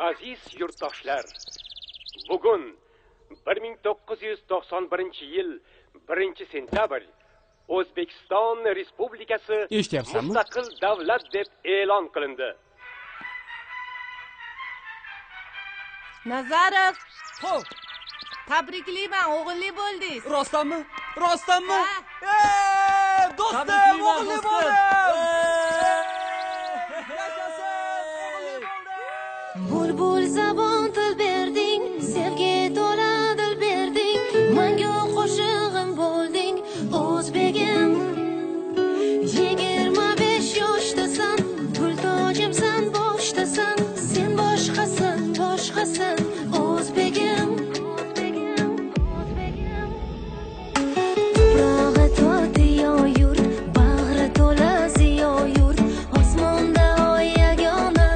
Aziz yurtdoshlar, bugun 1991-yil 1-sentabr O'zbekiston Respublikasi mustaqil davlat deb e'lon qilindi. Nazarov, xo'p. Tabriklayman, o'g'illi bo'ldingiz. Rostdanmi? Rostdanmi? Do'stim, o'g'illi bo'ldim. Yashasin, o'g'illi bo'ldim. Bulbul zabon til berding, sevgi to'la dil berding, mangu qo'shig'im bo'lding, o'zbegim. 25 yoshdasan, gul tojimsan, boshdasan, sen boshqasan, boshqasan, o'zbegim. Tuprog'i to'tiyo yurt, bag'ri to'la ziyo yurt, osmonda oy yagona,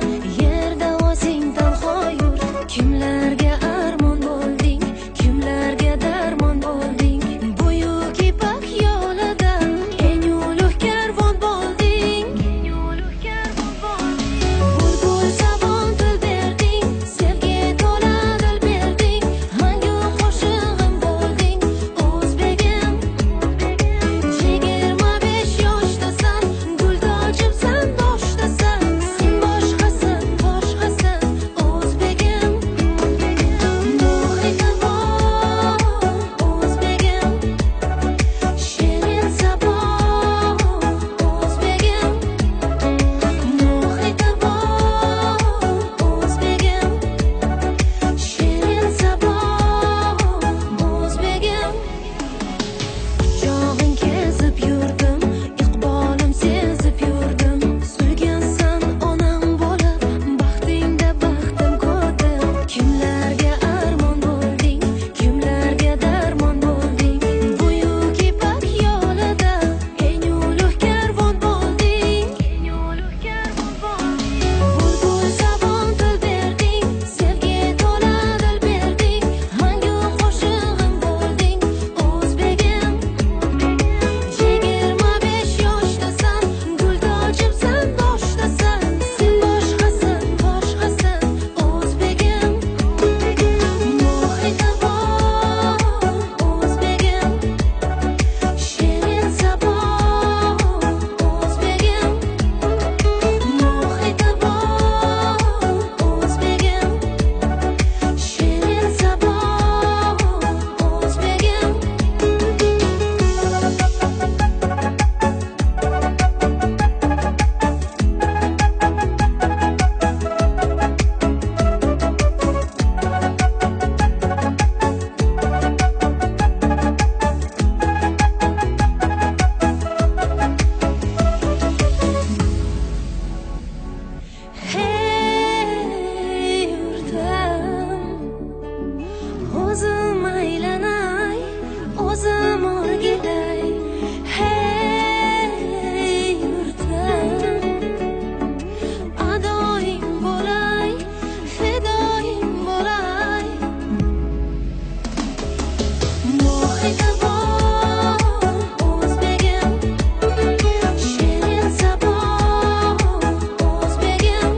yerda o'zing tanho yurt. Kimlarga armon bo'lding, kimlarga darmon bo'lding, buyuk ipak yo'lida eng ulug' karvon bo'lding. Bulbul zabon til berding, sevgi to'la dil berding, mangu qo'shig'im bo'lding, o'zbegim. 25 yoshdasan, gul tojimsan, boshdasan, sen boshqasan, boshqasan, o'zbegim. Muhiti bor, o'zbegim, shirin sabor, o'zbegim. Muhiti bor, o'zbegim, shirin sabor, o'zbegim. Quchog'ing kezib yurdim, iqbolim sezib yurdim, suygansan onam bo'lib, baxtingda baxtim ko'rdim. Kimlarga armon bo'lding, kimlarga darmon bo'lding, buyuk ipak yo'lida eng ulug' karvon bo'lding. Bulbul zabon til berding, sevgi to'la dil berding, mangu qo'shig'im bo'lding, o'zbegim. 25 yoshdasan, gul tojimsan, boshdasan, sen boshqasan, boshqasan, o'zbegim. Muhiti bor, o'zbegim, shirin sabor, o'zbegim. Muhiti bor, o'zbegim, shirin sabor, o'zbegim. Hey yurtim, o'zim aylanay, o'zim o'rgilay. Hey yurtim, adoying bo'lay, fidoying bo'lay. Muhiti bor, o'zbegim, shirin sabor, o'zbegim.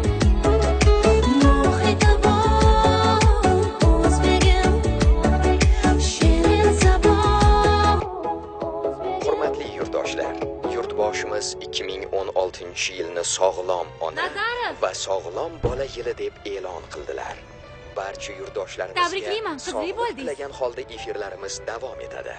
Muhiti bor, o'zbegim, shirin sabor. Hurmatli yurtdoshlar, yurtboshimiz 2016-yilni sog'lom ona Nazarov! va sog'lom bola yili deb e'lon qildilar. Barcha yurtdoshlarimizga Tabriklayman, qizli sog'lik bo'ldingiz. tilagan holda efirlarimiz davom etadi.